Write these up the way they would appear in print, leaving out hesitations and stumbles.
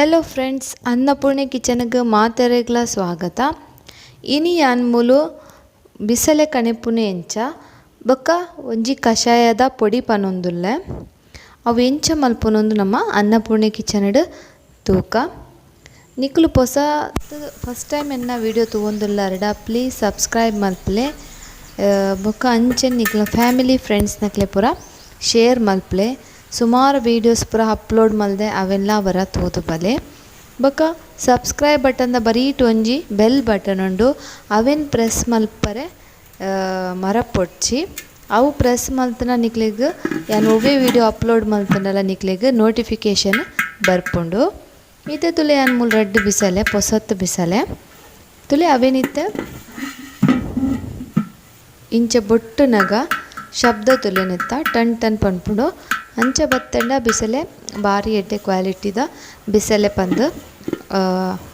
Hello friends, Annapurni ಕಿಚನ್ಗೆ ಮಾತೆರೆಗ್ಲ ಸ್ವಾಗತ. ಇನಿ ಯಾನ್ ಮೂಲು ಬಿಸಲೆ ಕಣೆಪುನೆ ಎಂಚ ಬೊಕ್ಕ ಒಂಜಿ ಕಷಾಯದ ಪೊಡಿ ಪನೊಂದುಲ್ಲೆ. ಅವು ಎಂಚ ಮಲ್ಪುನೊಂದು ನಮ್ಮ ಅನ್ನಪೂರ್ಣೆ ಕಿಚನ್ಡ್ ತೂಕ. ನಿಕುಲು ಪೊಸ ಫಸ್ಟ್ ಟೈಮ್ ಎನ್ನ ವಿಡಿಯೋ ತೂವೊಂದುಲ್ಲರ್ಡ ಪ್ಲೀಸ್ ಸಬ್ಸ್ಕ್ರೈಬ್ ಮಲ್ಪುಲೆ. ಬೊಕ್ಕ ಅಂಚೆ ನಿಕ್ಲ ಫ್ಯಾಮಿಲಿ ಫ್ರೆಂಡ್ಸ್ ನಕ್ಲೆ ಪೂರ ಶೇರ್ ಮಲ್ಪುಲೆ. ಸುಮಾರು ವೀಡಿಯೋಸ್ ಪೂರ ಅಪ್ಲೋಡ್ ಮಲ್ದೆ ಅವೆಲ್ಲ ವರ ತೂದು ಬಲೆ. ಬೊಕ್ಕ ಸಬ್ಸ್ಕ್ರೈಬ್ ಬಟನ್ ದ ಬರೀಟ್ ಒಂಜಿ ಬೆಲ್ ಬಟನ್ ಉಂಡು, ಅವೆನ್ ಪ್ರೆಸ್ ಮಲ್ಪರೆ ಮರಪೊಡ್ಚಿ. ಅವು ಪ್ರೆಸ್ ಮಲ್ತನ ನಿಕ್ಲೆಗ್ ಯಾನ್ ಒವ್ವೆ ವಿಡಿಯೋ ಅಪ್ಲೋಡ್ ಮಲ್ತಂಡಲ ನಿಕ್ಲೆಗ್ ನೋಟಿಫಿಕೇಶನ್ ಬರ್ಪುಂಡು. ಇತ್ತೆ ತುಲೆ ಯಾನ್ ಮೂಲು ರಡ್ಡ್ ಬಿಸಲೆ ಪೊಸತ್ ಬಿಸಲೆ ತುಲೆ ಅವೆನಿತ್ತೆ ಇಂಚ ಬೊಟ್ಟುನಗ ಶಬ್ದ ತುಲೆನೆತ್ತ ಟನ್ ಟನ್ ಪನ್ಪುಂಡು. ಅಂಚ ಬತ್ತಂಡ ಬಿಸಲೆ ಬಾರಿ ಎಡ್ಡೆ ಕ್ವಾಲಿಟಿದ ಬಿಸಲೆ ಪಂದ್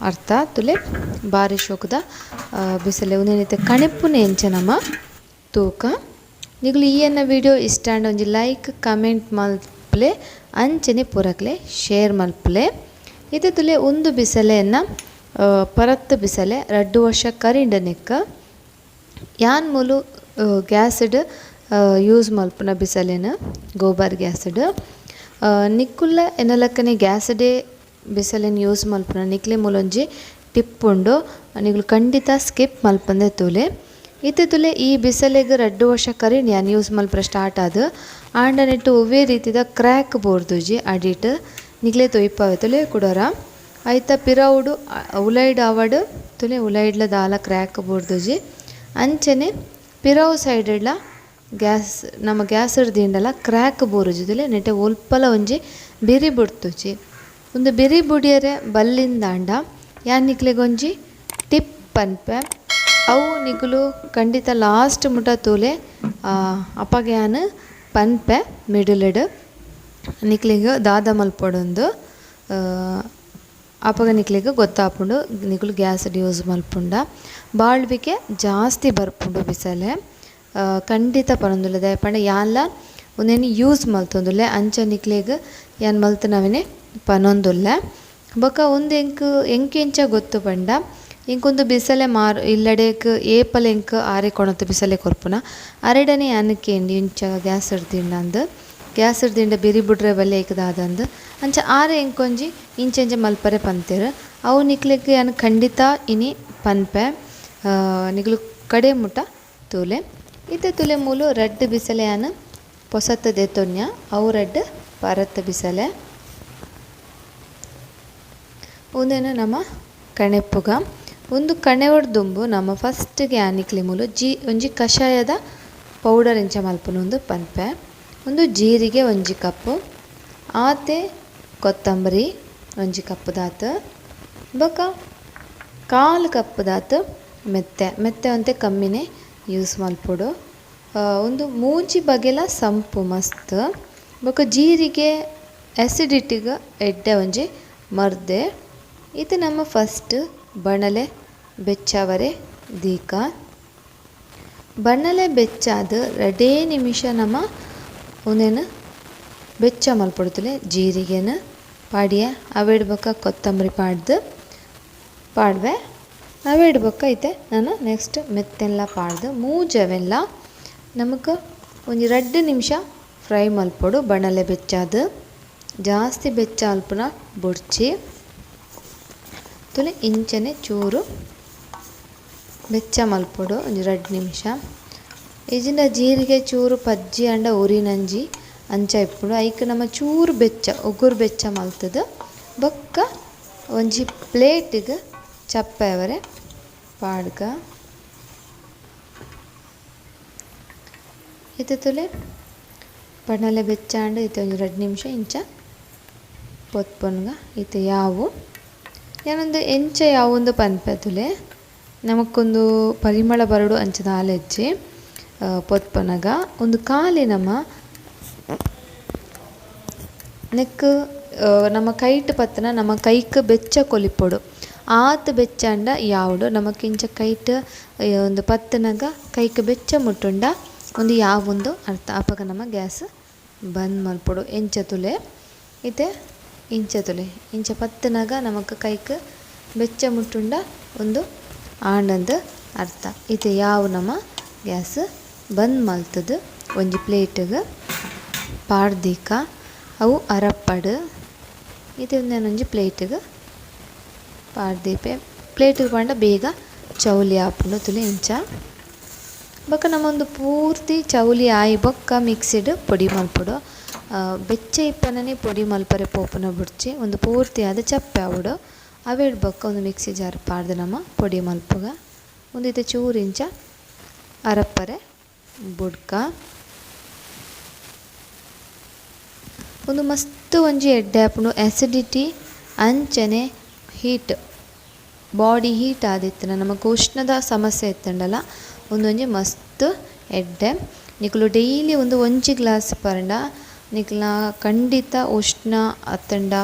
ಅರ್ಥ. ತುಲೆ ಬಾರಿ ಶೋಕುದ ಬಿಸಲೆ ಉಂದೆನಿತ್ತೆ ಕಣೆಪುನೆ ಎಂಚ ನಮ ತೂಕ. ನಿಗುಲು ಈ ಎನ್ನ ವಿಡಿಯೋ ಇಷ್ಟ ಆಂಡ ಒಂಜಿ ಲೈಕ್ ಕಮೆಂಟ್ ಮಲ್ಪುಲೆ, ಅಂಚನೆ ಪೂರಕ್ಲೆ ಶೇರ್ ಮಲ್ಪುಲೆ. ಇತ್ತೆ ತುಲೆ ಉಂದು ಬಿಸಲೆಯನ್ನ ಪರತ್ ಬಿಸಲೆ ರಡ್ಡ್ ವರ್ಷ ಕರಿಂಡ ನೆಕ್ಕ. ಯಾನ್ ಮೂಲು ಗ್ಯಾಸ್ಡ್ ಯೂಸ್ ಮಲ್ಪುನ ಬಿಸಲೆನ್ ಗೋಬರ್ ಗ್ಯಾಸ್ಡ್. ನಿಕ್ಕುಲ್ಲ ಎನ್ನಲಕ್ಕನೆ ಗ್ಯಾಸ್ಡೇ ಬಿಸಲೆನ್ ಯೂಸ್ ಮಲ್ಪುನ ನಿಕ್ಲೆ ಮೂಲೊಂಜಿ ಟಿಪ್ ಉಂಡು, ನಿಗುಲು ಖಂಡಿತ ಸ್ಕಿಪ್ ಮಲ್ಪಂದೆ ತೂಲೆ. ಇತ್ತೆ ತುಲೆ ಈ ಬಿಸಲೆಗ್ ರಡ್ಡ್ ವರ್ಷ ಕರಿಂಡ್ ಯಾನ್ ಯೂಸ್ ಮಲ್ಪುನ ಸ್ಟಾರ್ಟ್ ಆದ್. ಆಂಡ ನೆಟ್ಟ್ ಒವ್ವೇ ರೀತಿದ ಕ್ರ್ಯಾಕ್ ಬೋರ್ದುಜಿ ಅಡಿಟ್ ನಿಕ್ಲೆ ತೊಯ್ಪಾವೆ ತುಲೆ ಕುಡೋರ. ಐತ ಪಿರವುಡು ಉಲೈಡ್ ಆವಡ್ ತುಲೆ ಉಲೈಡ್ಲ ದಾಲ ಕ್ರ್ಯಾಕ್ ಬೋರ್ದುಜಿ. ಅಂಚನೆ ಪಿರವು ಸೈಡ್ಲ ಗ್ಯಾಸ್ ನಮ್ಮ ಗ್ಯಾಸ್ ದಿಂಡಲ ಕ್ರ್ಯಾಕ್ ಬೋರುಜಿ ತುಲೆ ನೆಟೆ ಒಲ್ಪಲ ಒಂಜಿ ಬಿರಿ ಬುಡ್ತುಜಿ. ಉಂದು ಬಿರಿ ಬುಡಿಯರೆ ಬಲ್ಲಿಂದಾಂಡ ಯಾನ್ ನಿಕ್ಲೆಗ್ ಒಂಜಿ ಟಿಪ್ ಪನ್ಪೆ, ಅವು ನಿಕುಲು ಖಂಡಿತ ಲಾಸ್ಟ್ ಮುಟ ತೂಲೆ. ಅಪಗ ಯಾನ್ ಪನ್ಪೆ ಮಿಡಲ್ಡ್ ನಿಕ್ಲೆಗ್ ದಾದ ಮಲ್ಪೊಡೊಂದು, ಅಪಗ ನಿಕ್ಲೆಗ್ ಗೊತ್ತಾಪುಂಡು ನಿಕುಲು ಗ್ಯಾಸ್ ಯೂಸ್ ಮಲ್ಪುಂಡ ಬಾಳ್ವಿಕೆ ಜಾಸ್ತಿ ಬರ್ಪುಂಡು ಬಿಸಲೆ. ಖಂಡಿತ ಪನೊಂದುಲ್ಲೆ ದಾಯೆ ಪಂಡ ಯಾನ್ಲ ಉಂದೆನ್ ಯೂಸ್ ಮಲ್ತೊಂದುಲ್ಲೆ, ಅಂಚ ನಿಕ್ಲೆಗ್ ಯಾನ್ ಮಲ್ತನವೆನೆ ಪನೊಂದುಲ್ಲೆ. ಬೊಕ್ಕ ಉಂದು ಎಂಕ್ ಎಂಕೆಂಚ ಗೊತ್ತು ಪಂಡ ಎಂಕೊಂದು ಬಿಸಲೆ ಮಾರು ಇಲ್ಲಡೆಕ್ ಏಪಲ ಎಂಕ್ ಆರೆ ಕೊಣತ್ ಬಿಸಲೆ ಕೊರ್ಪುನ ಅರೆಡನೆ ಯಾನ್ ಕೇಂಡಿ ಇಂಚ ಗ್ಯಾಸ್ ದಿಂಡಂದು ಗ್ಯಾಸ್ ದಿಂಡ ಬಿರಿ ಬುಡ್ರೆ ಬಲ್ಲೆ ಐಕ್ ದಾದಂದು ಅಂಚ ಆರೆ ಎಂಕೊಂಜಿ ಇಂಚ ಮಲ್ಪರೆ ಪಂತೆರ್. ಅವು ನಿಕ್ಲೆಗ್ ಯಾನ್ ಖಂಡಿತ ಇನಿ ಪನ್ಪೆ, ನಿಕುಲು ಕಡೆ ಮುಟ ತೂಲೆ. ಇತ್ತೆ ತುಲೆ ಮೂಲು ರಡ್ಡ್ ಬಿಸಲೆ ಯಾನ್ ಪೊಸತ್ ದೆತೊನ್ಯ, ಅವು ರಡ್ಡ್ ಪರತ್ ಬಿಸಲೆ. ಉಂದೆನ್ ನಮ ಕಣೆಪ್ಪುಗ. ಉಂದು ಕಣೆವೊಡ್ದುಂಬು ನಮ ಫಸ್ಟ್ಗೆ ಯಾನಿಕ್ಲೆ ಮೂಲು ಒಂಜಿ ಕಷಾಯದ ಪೌಡರ್ ಇಂಚ ಮಲ್ಪುನ ಉಂದು ಪನ್ಪೆ. ಉಂದು ಜೀರಿಗೆ ಒಂಜಿ ಕಪ್ಪು, ಆತೆ ಕೊತ್ತಂಬರಿ ಒಂಜಿ ಕಪ್ಪು ದಾತ್, ಬೊಕ ಕಾಲು ಕಪ್ಪು ದಾತ್ ಮೆತ್ತೆ ಮೆತ್ತೆ ಒಂತೆ ಕಮ್ಮಿನೆ ಯೂಸ್ ಮಲ್ಪೊಡು. ಉಂದು ಮೂಜಿ ಬಗೆಲ ಸಂಪು ಮಸ್ತ್. ಬೊಕ ಜೀರಿಗೆ ಆ್ಯಸಿಡಿಟಿಗ್ ಎಡ್ಡೆ ಒಂಜಿ ಮರ್ದೆ. ಇತ್ತೆ ನಮ್ಮ ಫಸ್ಟ್ ಬಣಲೆ ಬೆಚ್ಚಾವರೆ ದೀಕ. ಬಣಲೆ ಬೆಚ್ಚಾದ್ ರಡ್ಡೇ ನಿಮಿಷ ನಮ ಉಂದೆನ್ ಬೆಚ್ಚ ಮಲ್ಪೊಡು. ಜೀರಿಗೆನ್ ಪಾಡಿಯ ಅವೆಡ್ ಬೊಕ್ಕ ಕೊತ್ತಂಬರಿ ಪಾಡ್ದು ಪಾಡ್ವೆ. ಅವೆಡ್ ಬೊಕ್ಕ ಇತ್ತೆ ನಾನು ನೆಕ್ಸ್ಟ್ ಮೆತ್ತೆಲ್ಲ ಪಾಡ್ದು ಮೂಜವೆಲ್ಲ ನಮಕ್ ಒಂಜಿ ರಡ್ಡ್ ನಿಮಿಷ ಫ್ರೈ ಮಲ್ಪೊಡು. ಬಣಲೆ ಬೆಚ್ಚಾದ್ ಜಾಸ್ತಿ ಬೆಚ್ಚ ಅಲ್ಪುನ ಬೊಡ್ಚಿ. ತುಲೆ ಇಂಚನೆ ಚೂರು ಬೆಚ್ಚ ಮಲ್ಪೊಡು ಒಂಜಿ ರಡ್ಡ್ ನಿಮಿಷ. ಇಜಿಂಡ ಜೀರಿಗೆ ಚೂರು ಪಜ್ಜಿ ಅಂಡ ಉರಿನಂಜಿ ಅಂಚ ಇಪ್ಪುಂಡು. ಐಕ್ ನಮ ಚೂರು ಬೆಚ್ಚ ಉಗುರು ಬೆಚ್ಚ ಮಲ್ತುದು ಬೊಕ್ಕ ಒಂಜಿ ಪ್ಲೇಟಿಗ್ ಚಪ್ಪೆವರೆ ಪಾಡ್ಗ. ಇತ್ತೆ ತುಲೆ ಬಣಲೆ ಬೆಚ್ಚಾಂಡ್ ಇತ್ತೆ ಒಂಜಿ ರಡ್ಡ್ ನಿಮಿಷ ಇಂಚ ಪೊತ್ಪೊನ್ಗ. ಇತ್ತೆ ಯಾವು ಯಾನೊಂದು ಎಂಚ ಯಾವೊಂದು ಪನ್ಪೆ ತುಲೆ ನಮಕ್ಕೊಂದು ಪರಿಮಳ ಬರಡು ಅಂಚ ದಾಲ ಇಜ್ಜಿ ಪೊತ್ಪೊನಗ. ಒಂದು ಖಾಲಿ ನಮ ನೆಕ್ಕ್ ನಮ್ಮ ಕೈಟ್ ಪತ್ತನ ನಮ್ಮ ಕೈಕ್ ಬೆಚ್ಚ ಕೊಲಿಪೊಡು. ಆತ್ ಬೆಚ್ಚಾಂಡ ಯಾವುಡು ನಮಕ್ ಇಂಚ ಕೈಟ್ ಒಂದು ಪತ್ತನಗ ಕೈಕ್ ಬೆಚ್ಚ ಮುಟ್ಟುಂಡ ಒಂದು ಯಾವೊಂದು ಅರ್ಥ. ಅಪಗ ನಮ್ಮ ಗ್ಯಾಸ್ ಬಂದ್ ಮಲ್ಪೊಡು. ಎಂಚ ತುಲೆ ಇತ್ತೆ ಇಂಚ ತೂಲೆ ಇಂಚ ಪತ್ತುನಗ ನಮಕ್ ಕೈಕ್ ಬೆಚ್ಚ ಮುಟ್ಟುಂಡ ಉಂದು ಆಂಡಂದ್ ಅರ್ಥ. ಇತ್ತೆ ಯಾವು ನಮ ಗ್ಯಾಸ್ ಬಂದ್ ಮಲ್ತುದು ಒಂಜಿ ಪ್ಲೇಟ್ಗ್ ಪಾಡ್ದೀಕ ಅವು ಅರಪ್ಪಡ್. ಇತ್ತೆ ಉಂದೆನ್ ಒಂಜಿ ಪ್ಲೇಟ್ಗ್ ಪಾಡ್ದೀಪೆ. ಪ್ಲೇಟ್ಗ್ ಪಾಂಡ ಬೇಗ ಚೌಲಿ ಆಪುಂಡು ತೂಲೆ ಇಂಚ. ಬೊಕ ನಮ ಉಂದು ಪೂರ್ತಿ ಚೌಲಿ ಆಯಿ ಬೊಕ್ಕ ಮಿಕ್ಸಿಡ್ ಪೊಡಿ ಮಲ್ಪೊಡು. ಬೆಚ್ಚ ಇಪ್ಪುನನೆ ಪೊಡಿ ಮಲ್ಪರೆ ಪೋಪುನ ಬೊಡ್ಚಿ ಉಂದು ಪೂರ್ತಿ ಆದ್ ಚಪ್ಪೆ ಆವೊಡು. ಅವೆಡ್ ಬೊಕ್ಕ ಉಂದು ಮಿಕ್ಸಿ ಜಾರ್ ಪಾಡ್ದ್ ನಮ ಪೊಡಿ ಮಲ್ಪುಗ. ಉಂದು ಇತ್ತೆ ಚೂರು ಇಂಚ ಅರಪ್ಪರೆ ಬುಡ್ಕ. ಉಂದು ಮಸ್ತ್ ಒಂಜಿ ಎಡ್ಡೆ ಆಪುಂಡು ಆಸಿಡಿಟಿ ಅಂಚನೆ heat body heat ಆದಿತ್ತಿನ ನಮಕ್ ಉಷ್ಣದ ಸಮಸ್ಯೆ ಇತ್ತುಂಡಲ ಉಂದೊಂಜಿ ಮಸ್ತ್ ಎಡ್ಡೆ. ನಿಕುಲು ಡೈಲಿ ಉಂದು ಒಂಜಿ ಗ್ಲಾಸ್ ಪರ್ಂಡ ನಿಕ್ಲ್ನ ಖಂಡಿತ ಉಷ್ಣ ಅತ್ತಂಡ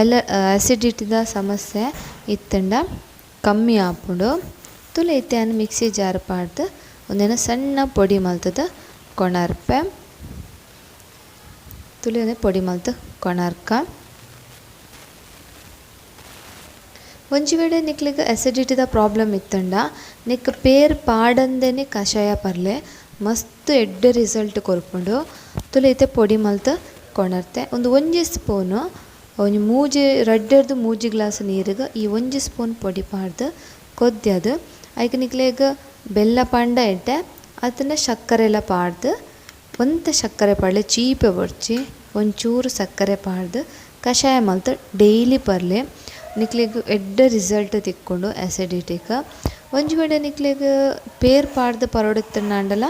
ಎಲ ಆಸಿಡಿಟಿದ ಸಮಸ್ಯೆ ಇತ್ತುಂಡ ಕಮ್ಮಿ ಆಪುಂಡು. ತೂಲೆ ಇತ್ತೆ ಯಾನ್ ಮಿಕ್ಸಿ ಜಾರ್ ಪಾಡ್ದ್ ಉಂದೆನ್ ಸಣ್ಣ ಪೊಡಿ ಮಲ್ತುದು ಕೊನರ್ಪೆ. ತೂಲೆ ಉಂದೆನ್ ಪೊಡಿ ಮಲ್ತ್ ಕೊನರ್ಕ. ಒಂಜಿ ವೇಳೆ ನಿಕ್ಲೆಗ್ ಆಸಿಡಿಟಿದ ಪ್ರಾಬ್ಲಮ್ ಇತ್ತುಂಡ ನಿಕ್ ಪೇರ್ ಪಾಡಂದೆನೆ ಕಷಾಯ ಪರ್ಲೆ ಮಸ್ತ್ ಎಡ್ಡೆ ರಿಸಲ್ಟ್ ಕೊರ್ಪುಂಡು. ತೂಲೆ ಇತ್ತೆ ಪೊಡಿ ಮಲ್ತ್ ಕೊನರ್ತೆ. ಉಂದು ಒಂಜಿ ಸ್ಪೂನ್ ಒಂಜಿ ಮೂಜಿ ರಡ್ಡೆರ್ದ್ ಮೂಜಿ ಗ್ಲಾಸ್ ನೀರುಗ್ ಈ ಒಂಜಿ ಸ್ಪೂನ್ ಪೊಡಿ ಪಾಡ್ದ್ ಕೊದ್ಯದ್ ಐಕ್ ನಿಕ್ಲೆಗ್ ಬೆಲ್ಲ ಪಾಂಡ ಎಡ್ಡೆ ಅತ್ತಂಡ ಸಕ್ಕರೆಲ ಪಾಡ್ದ್ ಒಂತೆ ಸಕ್ಕರೆ ಪಾಡ್ಲೆ ಚೀಪೆ ಬೊಡ್ಚಿ ಒಂಚೂರು ಸಕ್ಕರೆ ಪಾಡ್ದ್ ಕಷಾಯ ಮಲ್ತ್ ಡೈಲಿ ಪರ್ಲೆ ನಿಕ್ಲೆಗ್ ಎಡ್ಡೆ ರಿಸಲ್ಟ್ ತಿಕ್ಕುಂಡು ಆಸಿಡಿಟಿಗ್. ಒಂಜಿ ವೇಳೆ ನಿಕ್ಲೆಗ್ ಪೇರ್ ಪಾಡ್ದ್ ಪರೊಡಿತ್ತುಂಡಾಂಡಲ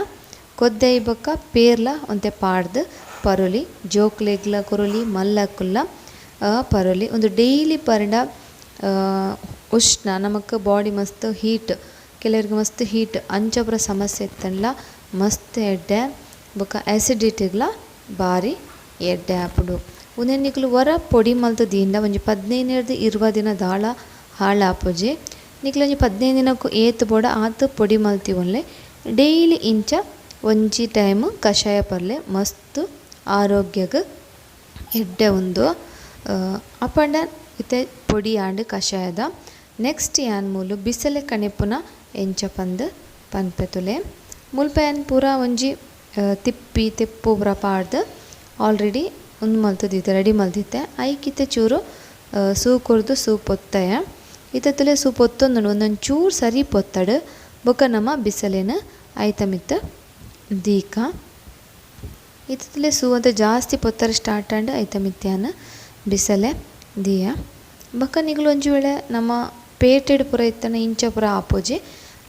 ಕೊದ್ದೆಯಿ ಬೊಕ್ಕ ಪೇರ್ಲ ಒಂತೆ ಪಾಡ್ದ್ ಪರೊಲಿ ಜೋಕ್ಲೆಗ್ಲ ಕೊರೊಲಿ ಮಲ್ಲಕುಲ್ಲ ಪರೊಲಿ. ಉಂದು ಡೈಲಿ ಪರ್ಂಡ ಉಷ್ಣ ನಮಕ್ ಬಾಡಿ ಮಸ್ತ್ ಹೀಟ್ ಕೆಲವೆರ್ಗ್ ಮಸ್ತ್ ಹೀಟ್ ಅಂಚ ಪೂರ ಸಮಸ್ಯೆ ಇತ್ತುಂಡಲ ಮಸ್ತ್ ಎಡ್ಡೆ ಬೊಕ್ಕ ಆಸಿಡಿಟಿಗ್ಲ ಬಾರಿ ಎಡ್ಡೆ ಆಪುಂಡು. ಉಂದೆನ್ ನಿಕುಲು ಒರ ಪೊಡಿ ಮಲ್ತ್ ದೀಂಡ ಒಂಜಿ 15 ರ್ದ್ 20 ದಿನ ದಾಲ ಹಾಳಾಪುಜಿ. ನಿಕುಲು ಒಂಜಿ 15 ದಿನಕ್ಕು ಏತ್ ಬೋಡ ಆತ್ ಪೊಡಿ ಮಲ್ತಿವೊನ್ಲೆ. ಡೈಲಿ ಇಂಚ ಒಂಜಿ ಟೈಮ್ ಕಷಾಯ ಪರ್ಲೆ ಮಸ್ತ್ ಆರೋಗ್ಯಗ್ ಎಡ್ಡೆ ಉಂದು. ಅಪಂಡ ಇತ್ತೆ ಪೊಡಿ ಆಂಡ್ ಕಷಾಯದ. ನೆಕ್ಸ್ಟ್ ಯಾನ್ ಮೂಲು ಬಿಸಲೆ ಕಣೆಪುನ ಎಂಚ ಪಂದ್ ಪನ್ಪೆ ತೂಲೆ. ಮುಲ್ಪ ಯಾನ್ ಪೂರ ಒಂಜಿ ತಿಪ್ಪಿ ತೆಪ್ಪು ಪೂರ ಪಾಡ್ದ್ ಆಲ್ರೆಡಿ ಉಂದು ಮಲ್ತುದಿತ್ತೆ ರೆಡಿ ಮಲ್ತಿತ್ತೆ. ಐಕ್ ಇತ್ತೆ ಚೂರು ಸೂ ಕೊರ್ದು ಸೂ ಪೊತ್ತಯ. ಇತ್ತೆ ತೂಲೆ ಸೂ ಪೊತ್ತೊಂದುಂಡು ಒಂದೊಂದು ಚೂರು ಸರಿ ಪೊತ್ತಡ್. ಬೊಕ ನಮ ಬಿಸಲೆನ್ ಐತ ಮಿತ್ತ್ ದೀಕ. ಇತ್ತೆ ತೂಲೆ ಸೂ ಒಂತೆ ಜಾಸ್ತಿ ಪೊತ್ತರೆ ಸ್ಟಾರ್ಟ್ ಆಂಡ್ ಐತ ಮಿತ್ತ್ ಯಾನ್ ಬಿಸಲೆ ದೀಯ. ಬೊಕ ನಿಕುಲು ಒಂಜಿ ವೇಳೆ ನಮ ಪೇಟೆಡ್ ಪೂರ ಇತ್ತಂಡ ಇಂಚ ಪೂರ ಆಪುಜಿ.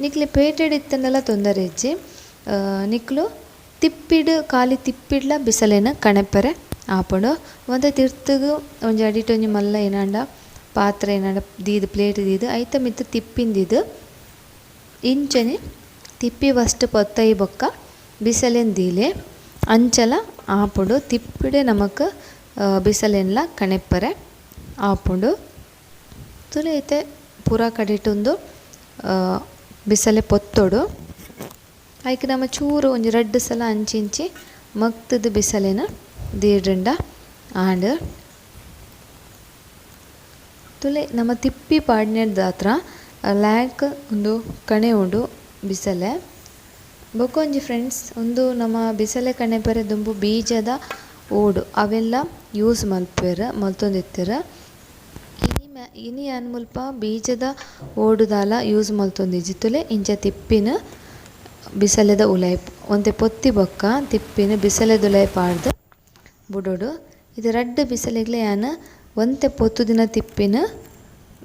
ನಿಕ್ಲೆ ಪೇಟೆಡ್ ಇತ್ತಂಡಲ ತೊಂದರೆ ಇಜ್ಜಿ. ನಿಕುಲು ತಿಪ್ಪಿಡ್ ಖಾಲಿ ತಿಪ್ಪಿಡ್ಲ ಬಿಸಲೆನ್ ಕಣೆಪರೆ ಆಪುಂಡು. ಒಂತೆ ತಿರ್ತುಗು ಒಂಜಿ ಅಡಿಟ್ ಒಂಜಿ ಮಲ್ಲ ಏನಾಂಡ ಪಾತ್ರೆ ಏನಾಂಡ ದೀದ್ ಪ್ಲೇಟ್ ದೀದ್ ಐತ ಮಿತ್ತ್ ತಿಪ್ಪಿನ್ ದೀದ್ ಇಂಚನೆ ತಿಪ್ಪಿ ಫಸ್ಟ್ ಪೊತ್ತಯಿ ಬೊಕ್ಕ ಬಿಸಲೆನ್ ದೀಲೆ ಅಂಚಲ ಆಪುಂಡು. ತಿಪ್ಪಿಡೆ ನಮಕ್ ಬಿಸಲೆನ್ಲ ಕಣೆಪರೆ ಆಪುಂಡು. ತೂಲೆ ಇತ್ತೆ ಪೂರ ಕಡೆಟ್ ಉಂದು ಬಿಸಲೆ ಪೊತ್ತೊಡು. ಐಕ್ ನಮ ಚೂರು ಒಂಜಿ ರಡ್ಡ್ ಸಲ ಅಂಚಿ ಇಂಚಿ ಮಗ್ತುದು ಬಿಸಲೆನ್ ದೀಡುಂಡ ಆಂಡ್. ತೂಲೆ ನಮ ತಿಪ್ಪಿ ಪಾಡ್ನೆಡ್ದಾತ್ರ ಲ್ಯಾಕ್ ಉಂದು ಕಣೆ ಉಂಡು ಬಿಸಲೆ. ಬೊಕ ಒಂಜಿ ಫ್ರೆಂಡ್ಸ್ ಉಂದು ನಮ ಬಿಸಲೆ ಕಣೆಪರೆ ದುಂಬು ಬೀಜದ ಓಡು ಅವೆಲ್ಲ ಯೂಸ್ ಮಲ್ಪುವೆರ್ ಮಲ್ತೊಂದಿತ್ತೆರ್. ಇನಿ ಯಾನ್ ಮುಲ್ಪ ಬೀಜದ ಓಡುದಾಲ ಯೂಸ್ ಮಲ್ತೊಂದಿಜ್ಜಿ. ತೂಲೆ ಇಂಚ ತಿಪ್ಪಿನ ಬಿಸಲೆದ ಉಲಯಿ ಒಂತೆ ಪೊತ್ತಿ ಬೊಕ್ಕ ತಿಪ್ಪಿನ ಬಿಸಲೆದ ಉಲಯಿ ಪಾಡ್ದ್ ಬುಡೊಡು. ಇದು ರಡ್ಡ್ ಬಿಸಲೆಗ್ಲ ಯಾನ್ ಒಂತೆ ಪೊತ್ತುದಿನ ತಿಪ್ಪಿನ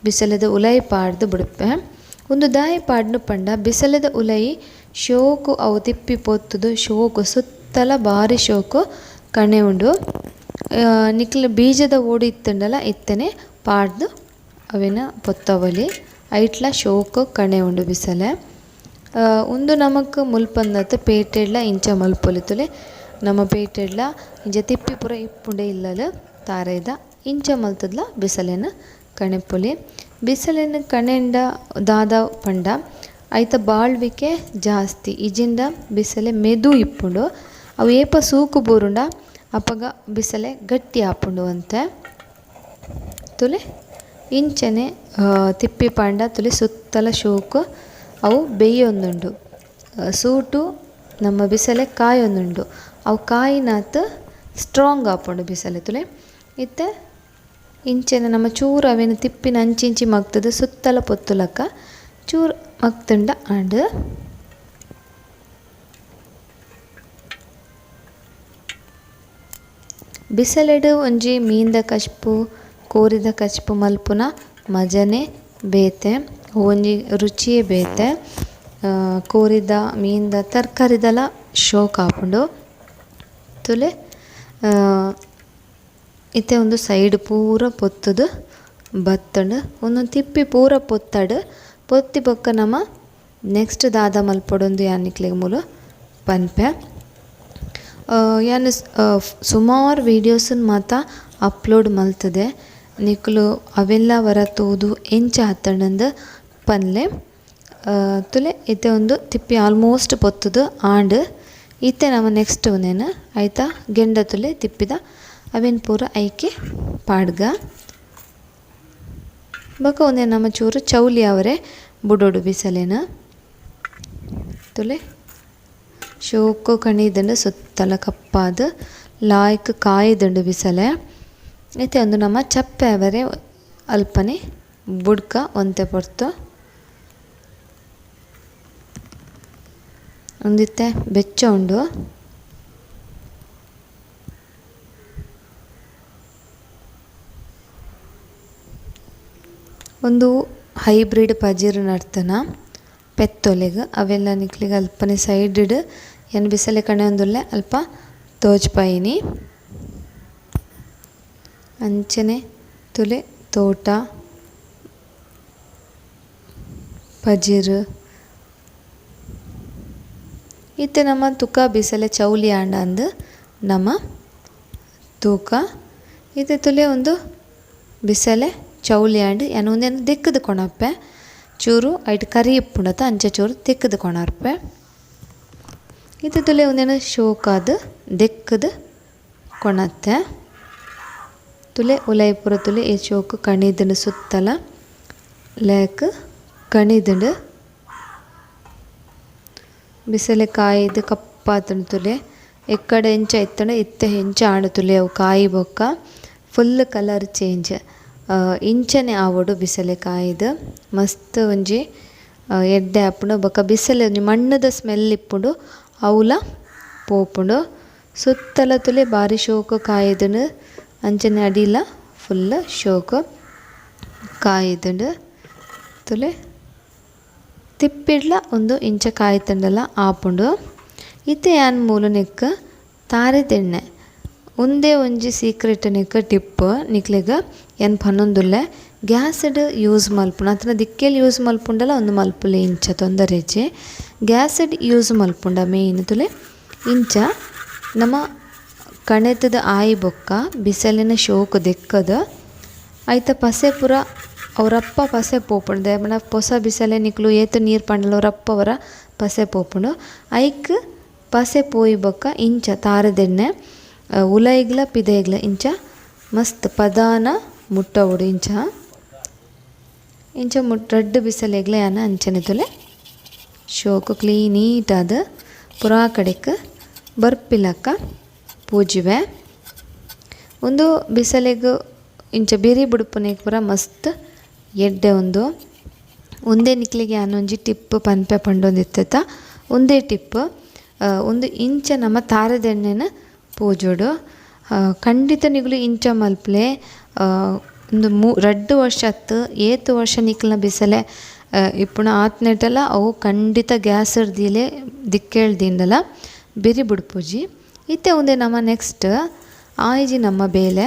ಬಿಸಲೆದ ಉಲಯಿ ಪಾಡ್ದ್ ಬುಡ್ಪೆ. ಉಂದು ದಾಯೆ ಪಾಡ್ನು ಪಂಡ ಬಿಸಲೆದ ಉಲಯಿ ಶೋಕು ಅವು ತಿಪ್ಪಿ ಪೊತ್ತುದು ಶೋಕು ಸುತ್ತಲ ಬಾರಿ ಶೋಕು ಕಣೆ ಉಂಡು. ನಿಕ್ಲ್ ಬೀಜದ ಓಡು ಇತ್ತುಂಡಲ ಇತ್ತನೆ ಪಾಡ್ದ್ ಅವೆನ್ ಪೊತ್ತವೊಲಿ. ಐಟ್ಲ ಶೋಕು ಕಣೆ ಉಂಡು ಬಿಸಲೆ. ಉಂದು ನಮಕ್ ಮುಲ್ಪಂದತ್ ಪೇಟೆಡ್ಲ ಇಂಚ ಮಲ್ಪೊಲಿ ತೂಲೆ. ನಮ ಪೇಟೆಡ್ಲ ಇಂಚ ತಿಪ್ಪಿ ಪೂರ ಇಪ್ಪುಂಡೆ ಇಲ್ಲಲ್ ತಾರಾಯಿದ ಇಂಚ ಮಲ್ತುದ್ಲ ಬಿಸಲೆನ್ ಕಣೆಪೊಲಿ. ಬಿಸಲೆನ್ ಕಣೆಂಡ ದಾದ ಪಂಡ ಐತ ಬಾಳ್ವಿಕೆ ಜಾಸ್ತಿ ಇಜಿಂಡ ಬಿಸಲೆ ಮೆದು ಇಪ್ಪುಂಡು. ಅವು ಏಪ ಸೂಕು ಬೂರುಂಡ ಅಪಗ ಬಿಸಲೆ ಗಟ್ಟಿ ಆಪುಂಡು ಒಂತೆ. ತುಲೆ ಇಂಚನೆ ತಿಪ್ಪಿ ಪಾಂಡ ತುಲೆ ಸುತ್ತಲ ಶೋಕು ಅವು ಬೇಯೊಂದುಂಡು. ಸೂಟು ನಮ್ಮ ಬಿಸಲೆ ಕಾಯೊಂದುಂಡು. ಅವು ಕಾಯಿನಾತ್ ಸ್ಟ್ರಾಂಗ್ ಆಪುಂಡು ಬಿಸಲೆ ತುಲೆ. ಇತ್ತೆ ಇಂಚನೆ ನಮ್ಮ ಚೂರು ಅವೇನು ತಿಪ್ಪಿನ ಅಂಚಿಂಚಿ ಮಗ್ತದ ಸುತ್ತಲ ಪೊತ್ತುಲಕ್ಕ ಚೂರು ಮಗ್ತುಂಡ ಆಂಡ್. ಬಿಸಲೆಡ್ ಒಂಜಿ ಮೀನ್ದ ಕಚ್ಪು ಕೋರಿದ ಕಚ್ಪು ಮಲ್ಪುನ ಮಜನೆ ಬೇತೆ, ಒಂಜಿ ರುಚಿಯೇ ಬೇತೆ. ಕೋರಿದ ಮೀನ್ದ ತರಕಾರಿದಲ ಶೋಕ್ ಆಪುಂಡು. ತುಲೆ ಇತ್ತೆ ಒಂದು ಸೈಡ್ ಪೂರ ಪೊತ್ತುದು ಬತ್ತುಂಡು. ಒಂದೊಂದು ತಿಪ್ಪಿ ಪೂರ ಪೊತ್ತಡು ಪೊತ್ತಿ ಬೊಕ್ಕ ನಮ ನೆಕ್ಸ್ಟ್ ದಾದ ಮಲ್ಪೊಡೊಂದು ಯಾನ್ ನಿಕ್ಲೆಗ್ ಮೂಲು ಪನ್ಪೆ. ಯಾನ್ ಸುಮಾರು ವೀಡಿಯೋಸ್ ಮಾತ ಅಪ್ಲೋಡ್ ಮಲ್ತದೆ, ನಿಕುಲು ಅವೆಲ್ಲ ವರ ತೂದು ಎಂಚ ಆತಂಡಂದು ಪನ್ಲೆ. ತುಲೆ ಇತ್ತೆ ಒಂದು ತಿಪ್ಪಿ ಆಲ್ಮೋಸ್ಟ್ ಪೊತ್ತುದು ಆಂಡ್. ಇತ್ತೆ ನಮ ನೆಕ್ಸ್ಟ್ ಒಂದೇನು ಆಯ್ತಾ ಗೆಂಡ ತುಲೆ ತಿಪ್ಪಿದ ಅವೇನು ಪೂರ ಐಕೆ ಪಾಡ್ಗ. ಬೊಕ ಒಂದೇ ನಮ್ಮ ಚೂರು ಚೌಲಿ ಅವರೆ ಬುಡೋಡು ಬಿಸಲೇನ. ತುಲೆ ಶೋಕು ಕಣಿದಂಡು ಸುತ್ತಲ ಕಪ್ಪಾದ ಲಾಯ್ಕ್ ಕಾಯ್ದಂಡು ಬಿಸಲೆ. ಇತ್ತೆ ಒಂದು ನಮ್ಮ ಚಪ್ಪೆ ಅವರೆ ಅಲ್ಪನೆ ಬುಡ್ಕ ಒಂತೆ ಪೊರ್ತು. ಒಂದಿತ್ತೆ ಬೆಚ್ಚ ಉಂಡು. ಒಂದು ಹೈಬ್ರಿಡ್ ಪಜಿರ್ ನಡ್ತನ ಪೆತ್ತೊಲೆಗ್ ಅವೆಲ್ಲ ನಿಕ್ಲೆಗ್ ಅಲ್ಪನೆ ಸೈಡ್ ಏನ್ ಬಿಸಲೆ ಕಣೆ ಒಂದುಲ್ಲೆ ಅಲ್ಪ ತೋಜ್ಪಾಯಿನಿ. ಅಂಚನೆ ತುಲೆ ತೋಟ ಪಜಿರ್. ಇತ್ತೆ ನಮ್ಮ ತುಕ ಬಿಸಲೆ ಚೌಲಿ ಆಂಡ ಅಂದ್ ನಮ್ಮ ತೂಕ. ಇತ್ತೆ ತುಲೆ ಒಂದು ಬಿಸಲೆ ಚೌಲಿ ಆಂಡ್ ಯಾನ್ ಉಂದೆನ್ ದೆಕ್ಕುದು ಕೊನಪ್ಪೆ. ಚೂರು ಐಟ್ ಕರಿ ಇಪ್ಪುಂಡತ ಅಂಚ ಚೂರು ದೆಕ್ಕುದು ಕೊನರ್ಪೆ. ಇತ್ತೆ ತುಲೆ ಉಂದೆನ್ ಶೋಕಾದ್ ದೆಕ್ಕುದು ಕೊನತ್ತೆ. ತುಲೆ ಉಲೈ ಪೂರ ತುಲೆ ಈ ಶೋಕು ಕಣಿದುಂಡು ಸುತ್ತಲ ಲೇಕ್ ಕಣಿದುಂಡು. ಬಿಸಲೆ ಕಾಯಿದು ಕಪ್ಪಾತುಂಡು ತುಲೆ. ಎಕ್ಕಡೆ ಎಂಚ ಇತ್ತುಂಡ ಇತ್ತೆ ಎಂಚ ಆಂಡ್ ತುಲೆ ಅವು ಕಾಯಿ ಬೊಕ್ಕ full colour change. ಇಂಚನೆ ಆವೊಡು ಬಿಸಲೆ ಕಾಯಿದು ಮಸ್ತ್ ಒಂಜಿ ಎಡ್ಡೆ ಆಪುಂಡು. ಬೊಕ್ಕ ಬಿಸಲೆ ಒಂಜಿ ಮಣ್ಣುದ ಸ್ಮೆಲ್ ಇಪ್ಪುಂಡು ಅವುಲ ಪೋಪುಂಡು. ಸುತ್ತಲ ತುಲೆ ಬಾರಿ ಶೋಕು ಕಾಯಿದುಂಡು. ಅಂಚನೆ ಅಡಿಲ ಫುಲ್ ಶೋಕು ಕಾಯಿದುಂಡು. ತುಲೆ ತಿಪ್ಪಿಡ್ಲ ಒಂದು ಇಂಚ ಕಾಯಿತುಂಡಲ ಆಪುಂಡು. ಇತ್ತೆ ಯಾನ್ ಮೂಲು ನೆಕ್ಕ್ ತಾರೆದೆಣ್ಣೆ ಉಂದೇ ಒಂಜಿ ಸೀಕ್ರೆಟ್ ನೆಕ್ಕ್ ಟಿಪ್ ನಿಕ್ಲೆಗ್ ಯಾನ್ ಪನೊಂದುಲ್ಲೆ. ಗ್ಯಾಸ್ಡ್ ಯೂಸ್ ಮಲ್ಪುನ ಅತ್ತ್ಂಡ ದಿಕ್ಕೆಲ್ ಯೂಸ್ ಮಲ್ಪುಂಡಲ ಒಂದು ಮಲ್ಪುಲೆ ಇಂಚ ತೊಂದರೆ ಇಜ್ಜಿ. ಗ್ಯಾಸ್ಡ್ ಯೂಸ್ ಮಲ್ಪುಂಡ ಮೇನ್ ತುಲೆ ಇಂಚ ನಮ ಕಣೆತದ ಆಯಿ ಬೊಕ್ಕ ಬಿಸಲಿನ ಶೋಕು ದೆಕ್ಕದ ಐತ ಪಸೆ ಪೂರ ಅವರಪ್ಪ ಪಸೆ ಪೋಪುಂಡು. ದಾಯೆ ಪಂಡ ಪೊಸ ಬಿಸಲೆ ನಿಕುಲು ಏತ್ ನೀರು ಪಾಂಡಲ ಅವರಪ್ಪ ಅವರ ಪಸೆ ಪೋಪುಂಡು. ಐಕ್ ಪಸೆ ಪೋಯಿ ಬೊಕ್ಕ ಇಂಚ ತಾರೆದೆಣ್ಣೆ ಉಲೈಗ್ಲ ಪಿದೈಗ್ಲ ಇಂಚ ಮಸ್ತ್ ಪದಾನ ಮುಟ್ಟವೊಡು. ಇಂಚ ಇಂಚ ರಡ್ಡ್ ಬಿಸಲೆಗ್ಲ ಯಾನ್ ಅಂಚನೆ ತುಲೆ ಶೋಕು ಕ್ಲೀನ್ ನೀಟಾದ್ ಪೂರಾ ಕಡೆಕ್ ಬರ್ಪಿಲಕ್ಕ ಪೂಜುವೆ. ಉಂದು ಬಿಸಲೆಗ್ ಇಂಚ ಬಿರಿ ಬುಡ್ಪುನೆಗ್ ಪೂರ ಮಸ್ತ್ ಎಡ್ಡೆ ಉಂದು. ಉಂದೇ ನಿಕ್ಲೆಗ್ ಯಾನ್ ಒಂಜಿ ಟಿಪ್ ಪನ್ಪೆ ಪಂಡೊಂದಿತ್ತೆತ ಉಂದೇ ಟಿಪ್. ಉಂದು ಇಂಚ ನಮ ತಾರೆದೆಣ್ಣೆನ್ ಪೂಜೊಡು. ಖಂಡಿತ ನಿಕುಲು ಇಂಚ ಮಲ್ಪುಲೆ. ಉಂದು ರಡ್ಡ್ ವರ್ಷ ಅತ್ತ್ ಏತ್ ವರ್ಷ ನಿಕ್ಲ್ನ ಬಿಸಲೆ ಇಪ್ಪುನ ಆತ್ನೆಟಲ ಅವು ಖಂಡಿತ ಗ್ಯಾಸ್ ದೀಲೆ ದಿಕ್ಕೆಲ್ ದೀಂಡಲ ಬಿರಿ ಬುಡ್ಪುಜಿ. ಇತ್ತೆ ಉಂದೆ ನಮ ನೆಕ್ಸ್ಟ್ ಆಯ್ಜಿ ನಮ್ಮ ಬೇಲೆ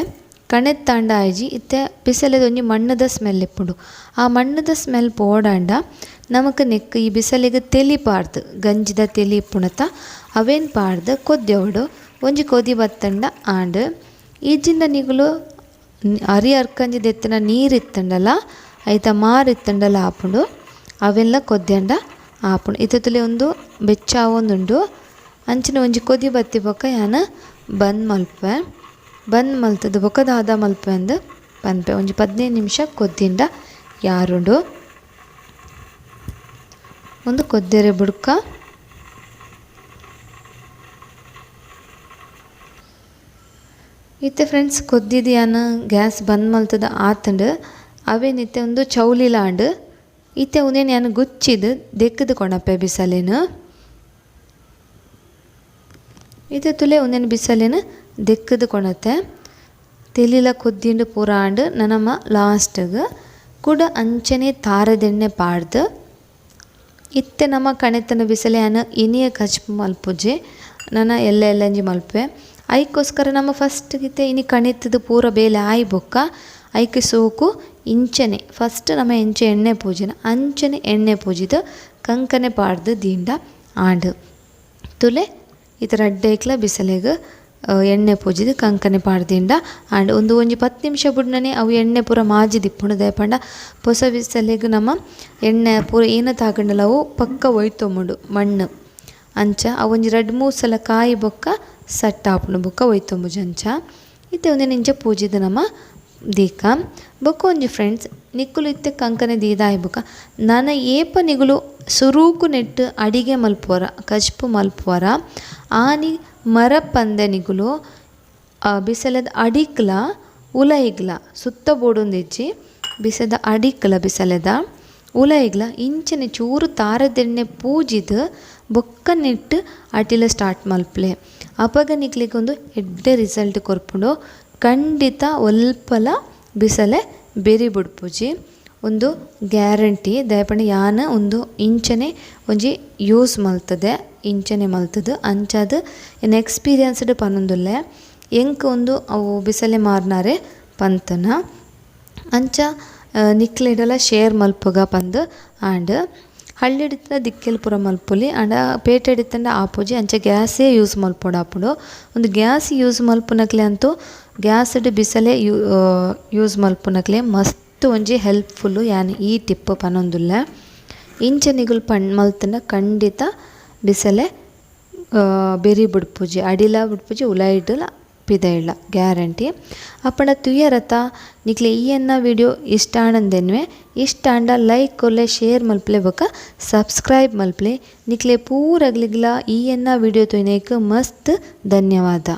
ಕಣೆತ್ತಾಂಡ ಆಯ್ಜಿ. ಇತ್ತೆ ಬಿಸಲೆದ ಒಂಜಿ ಮಣ್ಣುದ ಸ್ಮೆಲ್ ಇಪ್ಪುಂಡು. ಆ ಮಣ್ಣುದ ಸ್ಮೆಲ್ ಪೋಡಾಂಡ ನಮಕ್ ನೆಕ್ಕ್ ಈ ಬಿಸಲೆಗ್ ತೆಲಿ ಪಾಡ್ದು ಗಂಜಿದ ತೆಲಿ ಇಪ್ಪುಂಡತ ಅವೇನ್ ಪಾಡ್ದು ಕೊದ್ಯೋಡು. ಒಂಜಿ ಕೊದಿ ಬತ್ತಂಡ ಆಂಡ್. ಇಜ್ಜಿಂಡ ನಿಕುಲು ಅರಿ ಅರ್ಕಂಜಿ ದೆತ್ತಿನ ನೀರು ಇತ್ತುಂಡಲ ಐತ ಮಾರ್ ಇತ್ತುಂಡಲ ಆಪುಂಡು. ಅವೆಲ್ಲ ಕೊದ್ಯಂಡ ಆಪುಂಡು. ಇತ್ತೆ ತುಲೆ ಉಂದು ಬೆಚ್ಚ ಆವೊಂದುಂಡು. ಅಂಚಿನ ಒಂಜಿ ಕೊದಿ ಬತ್ತಿ ಬೊಕ್ಕ ಯಾನ್ ಬಂದ್ ಮಲ್ಪುವೆ. ಬಂದ್ ಮಲ್ತುದು ಬೊಕ್ಕ ದಾದ ಮಲ್ಪುವೆ ಅಂದ್ ಪನ್ಪೆ. ಒಂಜಿ 15 ನಿಮಿಷ ಕೊದ್ದಿಂಡ ಯಾರುಂಡು. ಉಂದು ಕೊದ್ದೆರೆ ಬುಡ್ಕ. ಇತ್ತೆ ಫ್ರೆಂಡ್ಸ್ ಕೊದ್ದಿದ್ ಯಾನ್ ಗ್ಯಾಸ್ ಬಂದ್ ಮಲ್ತದ ಆತುಂಡು. ಅವೇನ್ ಇತ್ತೆ ಉಂದು ಚೌಲಿಲ ಆಂಡ್. ಇತ್ತೆ ಉಂದೆನ್ ಯಾನ್ ಗುಚ್ಚಿದ್ ದೆಕ್ಕುದು ಕೊನಪೆ ಬಿಸಲೆನ್. ಇತ್ತೆ ತುಲೆ ಉಂದೆನ್ ಬಿಸಲೆನ್ ದೆಕ್ಕುದು ಕೊನತೆ. ತೆಲಿಲ ಕೊದ್ದಿಂಡು ಪೂರ ಆಂಡ್. ನಮ ಲಾಸ್ಟ್ಗ್ ಕುಡ ಅಂಚನೆ ತಾರದೆಣ್ಣೆ ಪಾಡ್ದು ಇತ್ತೆ ನಮ ಕಣೆತನ ಬಿಸಲೆ ಯಾನ್ ಇನಿಯ ಕಜ್ಪು ಮಲ್ಪುಜಿ. ನನ ಎಲ್ಲೆ ಎಲ್ಲಂಜಿ ಮಲ್ಪುವೆ. ಐಕೋಸ್ಕರ ನಮ ಫಸ್ಟ್ ಇತ್ತೆ ಇನಿ ಕಣೆತದ ಪೂರ ಬೇಲೆ ಆಯಿ ಬೊಕ್ಕ ಐಕ್ ಸೋಕು ಇಂಚನೆ ಫಸ್ಟ್ ನಮ ಎಂಚ ಎಣ್ಣೆ ಪೂಜಿನ ಅಂಚನೆ ಎಣ್ಣೆ ಪೂಜಿದ್ ಕಂಕನೆ ಪಾಡ್ದು ದೀಂಡ ಆಂಡ್. ತುಲೆ ಇತ್ತೆ ರಡ್ಡೈಕ್ಲ ಬಿಸಲೆಗ್ ಎಣ್ಣೆ ಪೂಜಿದ್ ಕಂಕನೆ ಪಾಡ್ದಿಂಡ ಆಂಡ್. ಉಂದು ಒಂಜಿ 10 ನಿಮಿಷ ಬುಡ್ನನೆ ಅವು ಎಣ್ಣೆ ಪೂರ ಮಾಜಿದಿಪ್ಪುಂಡು. ದಾಯೆ ಪಂಡ ಪೊಸ ಬಿಸಲೆಗ್ ನಮ ಎಣ್ಣೆ ಪೂರ ಏನ ತಾಗಂಡಲ ಅವು ಪಕ್ಕ ಒಯ್ತೊಂಬುಂಡು ಮಣ್ಣು. ಅಂಚ ಅವು ಒಂಜಿ 2-3 ಸಲ ಕಾಯಿ ಬೊಕ್ಕ ಸಟ್ ಆಪುಂಡು ಬೊಕ್ಕ ಒಯ್ತೊಂಬುಜಿ ಅಂಚ. ಇತ್ತೆ ಉಂದೆನ್ ಇಂಚ ಪೂಜಿದ್ ನಮ ದೀಕ. ಬೊಕ್ಕ ಒಂಜಿ ಫ್ರೆಂಡ್ಸ್ ನಿಕುಲು ಇತ್ತೆ ಕಂಕನೆ ದೀದಾಯಿ ಬೊಕ್ಕ ನನ ಏಪ ನಿಗುಲು ಸುರೂಕು ನೆಟ್ಟು ಅಡಿಗೆ ಮಲ್ಪುವರ ಕಜ್ಪು ಮಲ್ಪುವರ ಆನಿ ಮರಪಂದೆ ನಿಗುಲು ಬಿಸಲೆದ ಅಡಿಕ್ಲ ಉಲೈಗ್ಲ ಸುತ್ತ ಬೋಡೊಂದಿಜ್ಜಿ. ಬಿಸದ ಅಡಿಕ್ಲ ಬಿಸಲೆದ ಉಲೈಗ್ಲ ಇಂಚನೆ ಚೂರು ತಾರದೆಣ್ಣೆ ಪೂಜಿದ್ ಬೊಕ್ಕ ನೆಟ್ಟು ಅಟಿಲ ಸ್ಟಾರ್ಟ್ ಮಲ್ಪುಲೆ. ಅಪಗ ನಿಕ್ಲೆಗ್ ಒಂದು ಎಡ್ಡೆ ರಿಸಲ್ಟ್ ಕೊರ್ಪುಂಡು. ಖಂಡಿತ ಒಲ್ಪಲ ಬಿಸಲೆ ಬೆರಿ ಬುಡ್ಪುಜಿ. ಉಂದು ಗ್ಯಾರಂಟಿ. ದಾಯೆ ಪಂಡ ಯಾನ್ ಉಂದು ಇಂಚನೆ ಒಂಜಿ ಯೂಸ್ ಮಲ್ತದೆ ಇಂಚನೆ ಮಲ್ತದು ಅಂಚಾದ್ ಎನ್ನ ಎಕ್ಸ್ಪೀರಿಯನ್ಸ್ಡ್ ಪನೊಂದುಲ್ಲೆ. ಎಂಕ್ ಉಂದು ಅವು ಬಿಸಲೆ ಮಾರ್ನಾರೆ ಪಂತನ ಅಂಚ ನಿಕ್ಲೆಡಲ ಶೇರ್ ಮಲ್ಪುಗ ಪಂದ್ ಆಂಡ್. ಹಳ್ಳಿಡಿತ್ತಿನ ದಿಕ್ಕೆಲ್ ಪೂರ ಮಲ್ಪೊಲಿ ಆಂಡ ಪೇಟೆಡಿತ್ತಂಡ ಆಪುಜಿ. ಅಂಚ ಗ್ಯಾಸೇ ಯೂಸ್ ಮಲ್ಪೊಡಾಪುಂಡು. ಉಂದು ಗ್ಯಾಸ್ ಯೂಸ್ ಮಲ್ಪುನಕ್ಲೆ ಅಂತೂ ಗ್ಯಾಸ್ಡ್ ಬಿಸಲೆ ಯೂಸ್ ಮಲ್ಪುನಕ್ಲೆ ಮಸ್ತ್ ಒಂಜಿ ಹೆಲ್ಪ್ಫುಲ್ ಯಾನ್ ಈ ಟಿಪ್ ಪನೊಂದುಲ್ಲೆ. ಇಂಚ ನಿಗುಲು ಪಣ್ ಮಲ್ತಂಡ ಖಂಡಿತ ಬಿಸಲೆ ಬೆರಿ ಬುಡ್ಪುಜಿ. ಅಡಿಲ ಬುಡ್ಪುಜಿ ಉಲೈಡ್ಲ ಪಿದೈಡ್ಲ ಗ್ಯಾರಂಟಿ. ಅಪಂಡ ತುಯರತ ನಿಕ್ಲೆ ಈ ಎನ್ನ ವಿಡಿಯೋ ಇಷ್ಟ ಆಂಡಂದೆನ್ವೆ. ಇಷ್ಟ ಆಂಡ ಲೈಕ್ ಕೊರ್ಲೆ ಶೇರ್ ಮಲ್ಪುಲೆ ಬೊಕ ಸಬ್ಸ್ಕ್ರೈಬ್ ಮಲ್ಪುಲೆ. ನಿಕ್ಲೆ ಪೂರಗ್ಲಿಗ್ಲ ಈ ಎನ್ನ ವಿಡಿಯೋ ತೂಯಿನೈಕ್ ಮಸ್ತ್ ಧನ್ಯವಾದ.